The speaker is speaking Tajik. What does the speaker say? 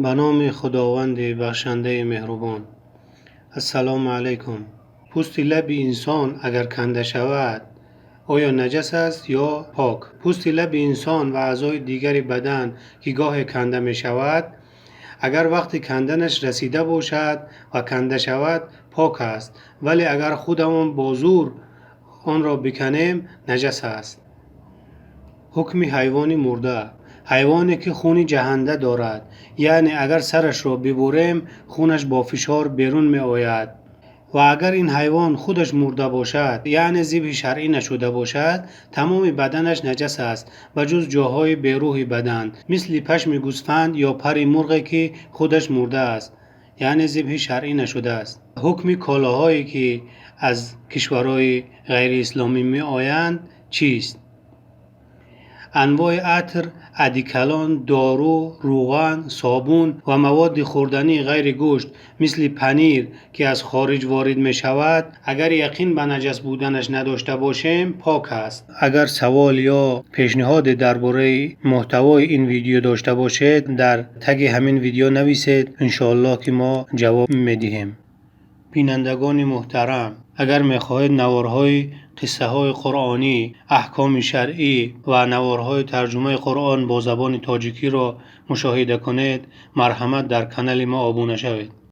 Ба номи Худованди бахшандаи меҳрубон. Ассалому алайкум. Пӯсти лаби инсон агар канда шавад, оё наҷас аст ё пок? Пӯсти лаби инсон ва аъзои дигари бадан, ки гоҳе канда мешавад, агар вақти канданаш расида бошад ва канда шавад, пок аст, вале агар худамон бо зӯр онро биканем, наҷас аст. Ҳукми ҳайвони мурда. Ҳайвоне, ки хуни ҷаҳанда дорад, яъне агар сарашро бибурем, хунаш бо фишор берун меояд, ва агар ин ҳайвон худаш мурда бошад, яъне зибҳи шаръӣ нашуда бошад, тамоми баданаш наҷас аст, ба ҷуз ҷоҳои берӯҳи бадан, мисли пашми гӯсфанд ё пари мурғе, ки худаш мурда аст, яъне зибҳи шаръӣ нашудааст. Ҳукми колаҳое, ки аз кишварҳои ғайриисломӣ меоянд, чист? Анвои атр, одеколон, дору, рӯған, собун ва маводи хӯрдании ғайри гӯшт, мисли панир, ки аз хориҷ ворид мешавад, агар яқин ба наҷас буданаш надошта бошем, пок аст. Агар савол ё пешниҳоде дар бораи муҳтавои ин видео дошта бошед, дар таги ҳамин видео нависед, иншоаллоҳ, ки мо ҷавоб медиҳем. Бинандагони муҳтарам, агар мехоҳед наворҳои қиссаҳои қуръонӣ, аҳкоми шаръӣ ва наворҳои тарҷумаи Қуръон бо забони тоҷикиро мушоҳида кунед, марҳамат, дар канали мо обуна шавед.